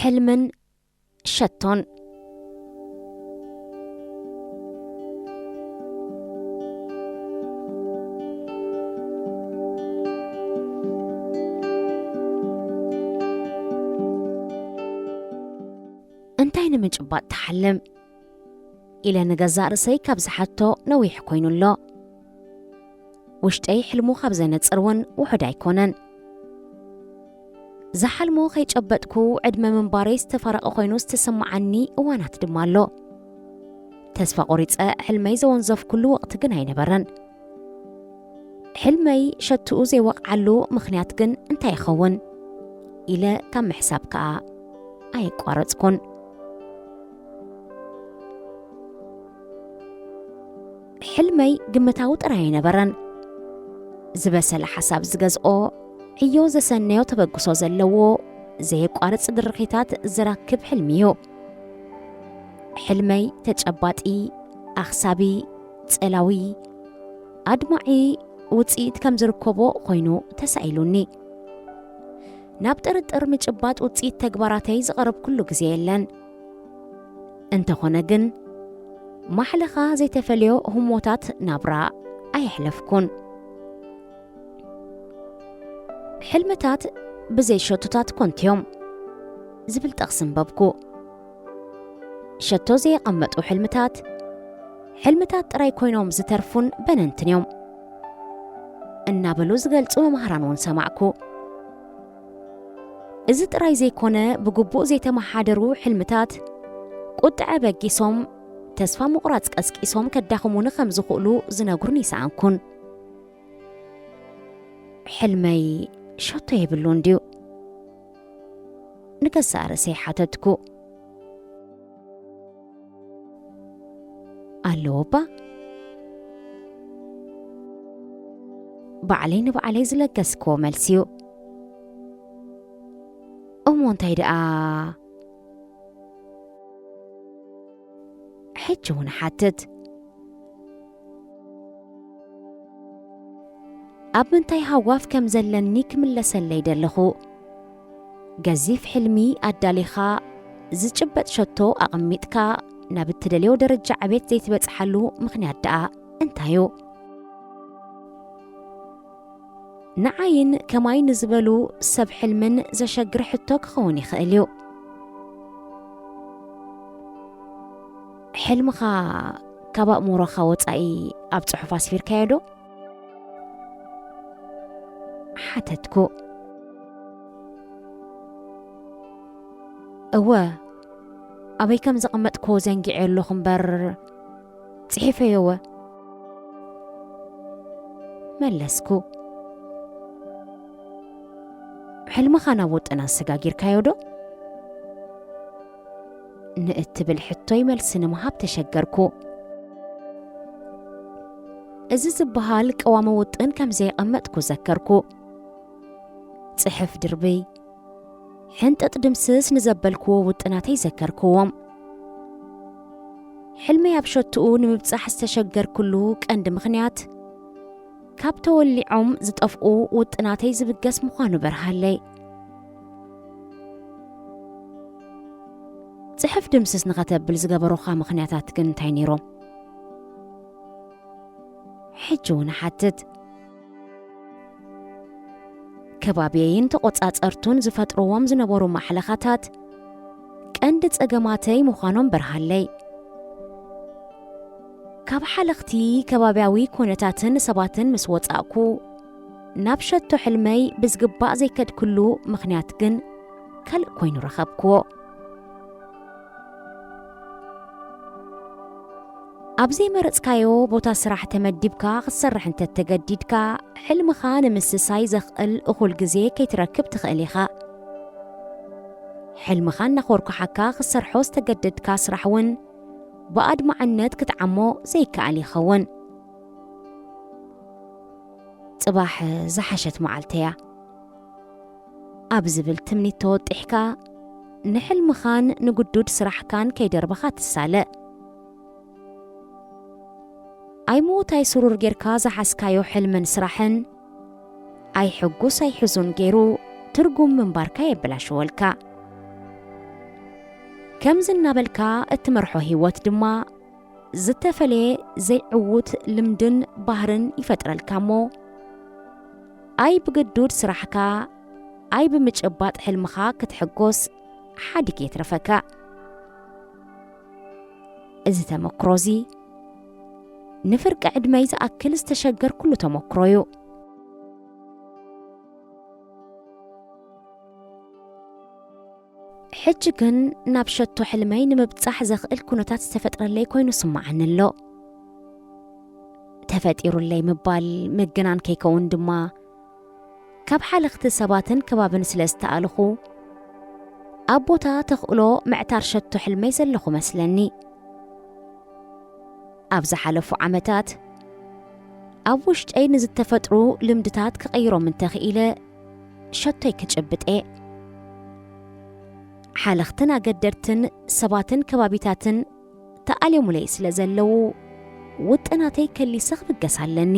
ሕልምን ሸቶን። እንታይ ንምጭባጥ ትሓልም? ኢለ ንገዛእ ርእሰይ ካብ ዝሓቶ ነዊሕ ኮይኑ ኣሎ። ውሽጠይ ሕልሙ ካብ ዘነጽር እውን ውሑድ ኣይኮነን። ዝሓልሞ ከይጨበጥኩ ዕድመ ምንባረይ ዝተፋረቐ ኮይኑ ዝተሰማዓኒ እዋናት ድማ ኣሎ። ተስፋ ቆሪጸ ሕልመይ ዘወንዘፍኩሉ ወቕቲ ግን ኣይነበረን። ሕልመይ ሸትኡ ዘይወቕዓሉ ምኽንያት ግን እንታይ ይኸውን? ኢለ ካብ ምሕሳብ ከኣ ኣየቋረጽኩን። ሕልመይ ግምታዊ ጥራይ ኣይነበረን። ዝበሰለ ሓሳብ ዝገዝኦ፣ ዕዮ ዘሰነዮ ተበግሶ ዘለዎ፣ ዘየቋርጽ ድርኺታት ዝራክብ ሕልሚ እዩ። ሕልመይ ተጨባጢ፣ ኣኽሳቢ፣ ጸላዊ፣ ኣድማዒ ውጽኢት ከም ዝርከቦ ኮይኑ ተሳኢሉኒ። ናብ ጥርጥር ምጭባጥ ውጽኢት ተግባራተይ ዝቐረብኩሉ ግዜ የለን። እንተኾነ ግን፣ ማሕለኻ ዘይተፈልዮ ህሞታት ናብራ ኣየሕለፍኩን። ሕልምታት ብዘይ ሸቶታት ኮንትዮም ዝብል ጥቕሲ እንበብኩ። ሸቶ ዘየቐመጡ ሕልምታት፣ ሕልምታት ጥራይ ኮይኖም ዝተርፉን በነንትን እዮም እናበሉ ዝገልጹ መምሃራን እውን ሰማዕኩ። እዚ ጥራይ ዘይኮነ፣ ብግቡእ ዘይተመሓደሩ ሕልምታት ቁጥዐ በጊሶም፣ ተስፋ ምቑራጽ ቀስቂሶም ከዳኽሙኒ ከም ዝኽእሉ ዝነግሩኒ ይሰኣንኩን። ሕልመይ ሸቶ የብሉን ድዩ? ንገዛእ ርእሰይ ሓተትኩ። ኣለዎ እባ። ባዕለይ ንባዕለይ ዝለገስክዎ መልሲ እዩ። እሞ እንታይ ደኣ? ሕጂ እውን ሓትት። ኣብ ምንታይ ሃዋፍ ከም ዘለኒ ክምለሰለይ ደለኹ። ገዚፍ ሕልሚ ኣዳሊኻ፣ ዝጭበጥ ሸቶ ኣቐሚጥካ፣ ናብ እትደልዮ ደረጃ ዕቤት ዘይትበጽሓሉ ምኽንያት ደኣ እንታይ እዩ? ንዓይን ከማይ ንዝበሉ ሰብ ሕልምን ዘሸግር ሕቶ ክኸውን ይኽእል እዩ። ሕልምኻ ካብ ኣእምሮኻ ወጻኢ ኣብ ጽሑፍ ኣስፊርካዮ ዶ? ሓተትኩ። እወ፣ ኣበይ ከም ዘቐመጥኩዎ ዘንጊዐዮ ኣለኹ እምበር፣ ጽሒፈዮ እወ፣ መለስኩ። ሕልምኻ ናብ ውጥን ኣሰጋጊርካዮ ዶ? ንእትብል ሕቶይ መልሲ ንምሃብ ተሸገርኩ። እዚ ዝበሃል ቀዋሚ ውጥን ከም ዘየቐመጥኩ ዘከርኩ። ጽሕፍ ድርብይ፣ ሕንጥጥ ድምስስ ንዘበልክዎ ውጥናተይ ዘከርክዎም። ሕልመይ ኣብ ሸትኡ ንምብጻሕ ዝተሸገርኩሉ ቀንዲ ምኽንያት፣ ካብ ተወሊዖም ዝጠፍኡ ውጥናተይ ዝብገስ ምዃኑ በርሃለይ። ጽሕፍ ድምስስ ንኸተብል ዝገበሩኻ ምኽንያታት ግን እንታይ ነይሮም? ሕጂ እውን እሓትት። ከባብየይን ተቖጻጸርቱን ዝፈጥርዎም ዝነበሩ ማሕለኻታት ቀንዲ ጸገማተይ ምዃኖም በርሃለይ። ካብ ሓለኽቲ ከባብያዊ ኩነታትን ሰባትን ምስ ወጻእኩ፣ ናብ ሸቶ ሕልመይ ብዝግባእ ዘይከድክሉ ምኽንያት ግን ካልእ ኮይኑ ረኸብክዎ። ኣብ ዘይመረጽካዮ ቦታ ስራሕ ተመዲብካ ክትሰርሕ እንተ ተገዲድካ፣ ሕልምኻ ንምስሳይ ዘኽእል እኹል ግዜ ከይትረክብ ትኽእል ኢኻ። ሕልምኻ እናኾርኩሓካ ክትሰርሖ ዝተገደድካ ስራሕ እውን ብኣድማዕነት ክትዓሞ ዘይከኣል ይኸውን። ጽባሕ ዝሓሸት መዓልተያ ኣብ ዝብል ትምኒት ተወጢሕካ፣ ንሕልምኻን ንግዱድ ስራሕካን ከይደርበኻ ትሳለ። ኣይምዉት ኣይስሩር ጌርካ ዝሓዝካዮ ሕልምን ስራሕን፣ ኣይሕጉስ ኣይሕዙን ገይሩ ትርጉም ምንባርካ የበላሽወልካ። ከምዚ እናበልካ እትመርሖ ህይወት ድማ ዝተፈለየ ዘይዕዉት ልምድን ባህርን ይፈጥረልካ እሞ፣ ኣይ ብግዱድ ስራሕካ፣ ኣይ ብምጭባጥ ሕልምኻ ክትሕጎስ ሓዲግ የትረፈካ። እዚ ተመክሮ እዚ ንፍርቂ ዕድመይ ዝኣክል ዝተሸገርኩሉ ተመክሮ እዩ። ሕጂ ግን ናብ ሸቶ ሕልመይ ንምብጻሕ ዘኽእል ኩነታት ዝተፈጥረለይ ኮይኑ ስምዓኒ ኣሎ። ተፈጢሩለይ ምባል ምግናን ከይከውን ድማ፣ ካብ ሓለኽቲ ሰባትን ከባብን ስለ ዝተኣልኹ፣ ኣብ ቦታ ተኽእሎ ምዕታር ሸቶ ሕልመይ ዘለኹ መስለኒ። ኣብ ዝሓለፉ ዓመታት፣ ኣብ ውሽጠይ ንዝተፈጥሩ ልምድታት ክቐይሮም እንተኽኢለ፣ ሸቶይ ክጭብጥ እየ። ሓለኽትን ኣገደድትን ሰባትን ከባቢታትን ተኣልዮሙለይ ስለ ዘለዉ፣ ውጥናተይ ከሊሰ ክብገስ ኣለኒ።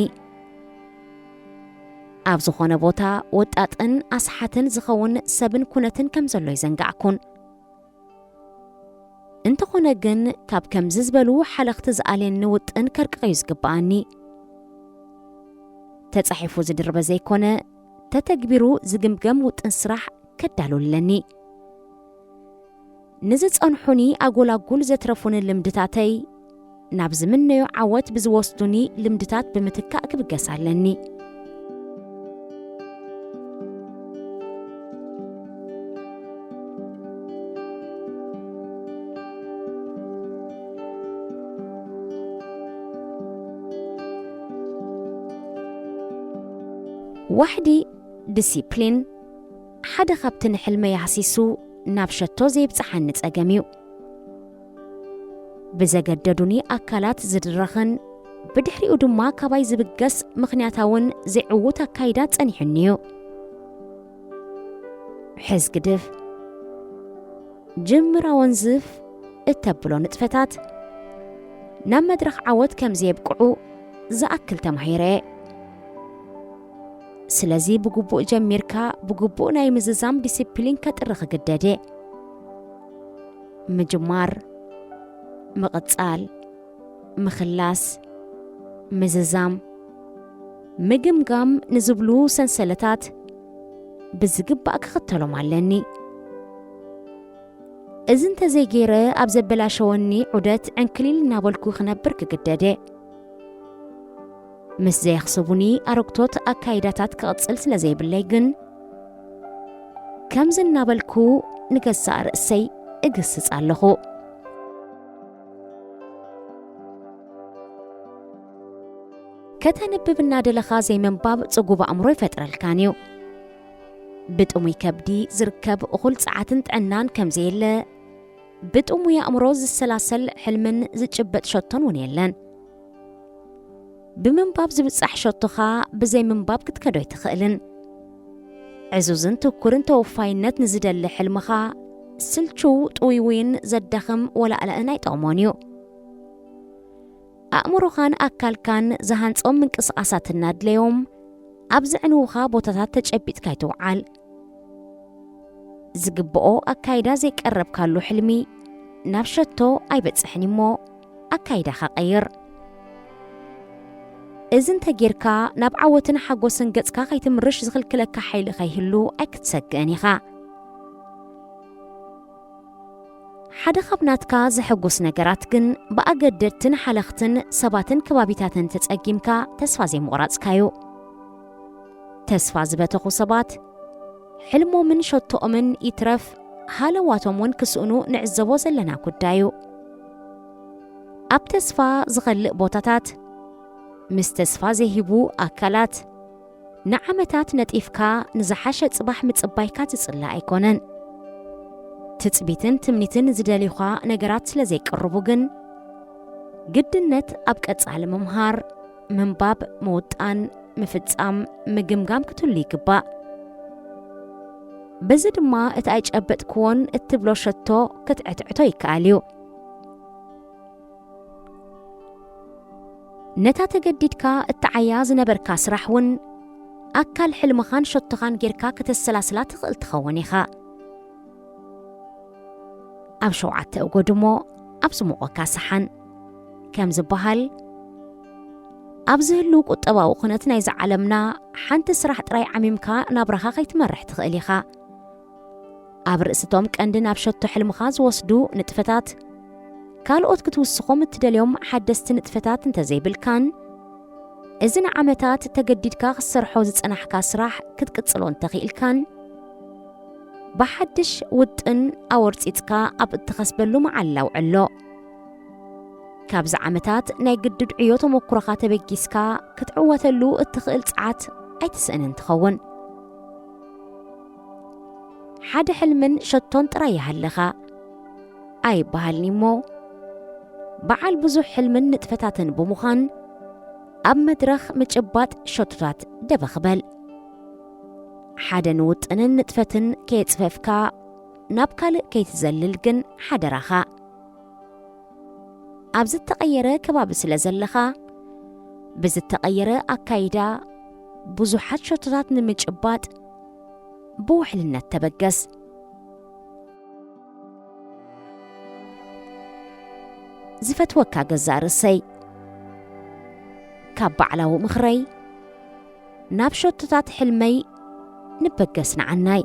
ኣብ ዝኾነ ቦታ ወጣጥን ኣስሓትን ዝኸውን ሰብን ኩነትን ከም ዘሎ ይዘንጋዕኩን። እንተኾነ ግን፣ ካብ ከምዚ ዝበሉ ሓለኽቲ ዝኣልየኒ ውጥን ከርቅቐዩ ዝግብኣኒ። ተጻሒፉ ዝድርበ ዘይኮነ፣ ተተግቢሩ ዝግምገም ውጥን ስራሕ ከዳሉ ኣለኒ። ንዝጸንሑኒ ኣጎላጉል ዘትረፉኒ ልምድታተይ፣ ናብ ዝምነዮ ዓወት ብዝወስዱኒ ልምድታት ብምትካእ ክብገስ ኣለኒ። ዋሕዲ ዲሲፕሊን ሓደ ካብቲ ንሕልመይ ሃሲሱ ናብ ሸቶ ዘይብጽሓኒ ጸገም እዩ። ብዘገደዱኒ ኣካላት ዝድረኽን ብድሕሪኡ ድማ ካባይ ዝብገስ ምኽንያታውን ዘይዕዉት ኣካይዳ ጸኒሑኒ እዩ። ሕዝ ግድፍ፣ ጅምር ኣወንዝፍ እተብሎ ንጥፈታት ናብ መድረኽ ዓወት ከም ዘየብቅዑ ዝኣክል ተማሂረ እየ። ስለዚ ብግቡእ ጀሚርካ ብግቡእ ናይ ምዝዛም ዲሲፕሊን ከጥሪ ክግደድ እየ። ምጅማር፣ ምቕጻል፣ ምኽላስ፣ ምዝዛም፣ ምግምጋም ንዝብሉ ሰንሰለታት ብዝግባእ ክኽተሎም ኣለኒ። እዚ እንተዘይገይረ ኣብ ዘበላሸወኒ ዑደት ዕንክሊል እናበልኩ ክነብር ክግደድ እየ። ምስ ዘየኽስቡኒ ኣረግቶት ኣካይዳታት ክቕጽል ስለ ዘይብለይ ግን፣ ከምዚ እናበልኩ ንገዛእ ርእሰይ እግስጽ ኣለኹ። ከተንብብ እናደለኻ ዘይምንባብ ጽጉብ ኣእምሮ ይፈጥረልካን እዩ። ብጥሙይ ከብዲ ዝርከብ እኹል ጸዓትን ጥዕናን ከም ዘየለ፣ ብጥሙይ ኣእምሮ ዝሰላሰል ሕልምን ዝጭበጥ ሸቶን እውን የለን። ብምንባብ ዝብጻሕ ሸቶኻ ብዘይ ምንባብ ክትከዶ ኣይትኽእልን። ዕዙዝን ትኩርን ተወፋይነት ንዝደሊ ሕልምኻ፣ ስልቹው፣ ጥውይውይን ዘዳኽም ወላእላእን ኣይጠቕሞን እዩ። ኣእምሮኻን ኣካልካን ዝሃንጾም ምንቅስቓሳት እናድለዮም፣ ኣብ ዘዕንዉኻ ቦታታት ተጨቢጥካ ኣይትውዓል። ዝግብኦ ኣካይዳ ዘይቀረብካሉ ሕልሚ ናብ ሸቶ ኣይበጽሕን እሞ፣ ኣካይዳኻ ቀይር። እዚ እንተጌርካ፣ ናብ ዓወትን ሓጎስን ገጽካ ከይትምርሽ ዝኽልክለካ ሓይሊ ከይህሉ ኣይክትሰግእን ኢኻ። ሓደ ካብ ናትካ ዘሐጉስ ነገራት ግን፣ ብኣገደድትን ሓለኽትን ሰባትን ከባቢታትን ተጸጊምካ ተስፋ ዘይምቑራጽካዩ። ተስፋ ዝበተኹ ሰባት፣ ሕልሞምን ሸቶኦምን ይትረፍ ሃለዋቶም እውን ክስእኑ ንዕዘቦ ዘለና ጉዳዩ። ኣብ ተስፋ ዝኸልእ ቦታታት፣ ምስ ተስፋ ዘይህቡ ኣካላት፣ ንዓመታት ነጢፍካ ንዝሓሸ ጽባሕ ምጽባይካ ዝጽላእ ኣይኮነን። ትጽቢትን ትምኒትን ዝደልዩኻ ነገራት ስለ ዘይቀርቡ ግን፣ ግድነት ኣብ ቀጻሊ ምምሃር፣ ምንባብ፣ ምውጣን፣ ምፍጻም፣ ምግምጋም ክትህሉ ይግባእ። በዚ ድማ እቲ ኣይጨበጥክዎን እትብሎ ሸቶ ክትዕትዕቶ ይከኣል እዩ። ነታ ተገዲድካ እትዓያ ዝነበርካ ስራሕ እውን ኣካል ሕልምኻን ሸቶኻን ጌርካ ከተሰላስላ ትኽእል ትኸውን ኢኻ። ኣብ ሸውዓተ እጎድሞ ኣብ ዝሞቐካ ሰሓን። ከም ዝበሃል፣ ኣብ ዝህሉ ቁጠባዊ ኩነት ናይዛ ዓለምና ሓንቲ ስራሕ ጥራይ ዓሚምካ ናብራኻ ከይትመርሕ ትኽእል ኢኻ። ኣብ ርእስቶም ቀንዲ ናብ ሸቶ ሕልምኻ ዝወስዱ ንጥፈታት፣ ካልኦት ክትውስኾም እትደልዮም ሓደስቲ ንጥፈታት እንተዘይብልካን፣ እዚ ንዓመታት ተገዲድካ ክትሰርሖ ዝጸናሕካ ስራሕ ክትቅጽሎ እንተኽኢልካን፣ ብሓድሽ ውጥን ኣወርጺጽካ ኣብ እትኸስበሉ መዓላ ኣውዕሎ። ካብዚ ዓመታት ናይ ግድድ ዕዮ ተመኩሮኻ ተበጊስካ ክትዕወተሉ እትኽእል ጸዓት ኣይትስእንን ትኸውን። ሓደ ሕልምን ሸቶን ጥራይ ይሃለኻ ኣይበሃልኒ እሞ፣ በዓል ብዙሕ ሕልምን ንጥፈታትን ብምዃን፣ ኣብ መድረኽ ምጭባጥ ሸቶታት ደበኽ በል። ሓደ ንውጥንን ንጥፈትን ከየጽፈፍካ ናብ ካልእ ከይትዘልል ግን ሓደራኻ። ኣብ ዝተቐየረ ከባቢ ስለ ዘለኻ፣ ብዝተቐየረ ኣካይዳ ብዙሓት ሸቶታት ንምጭባጥ ብውሕልነት ተበገስ። ዝፈትወካ ገዛእ ርእሰይ፣ ካብ ባዕላዊ ምኽረይ ናብ ሸቶታት ሕልመይ ንበገስ ንዓናይ።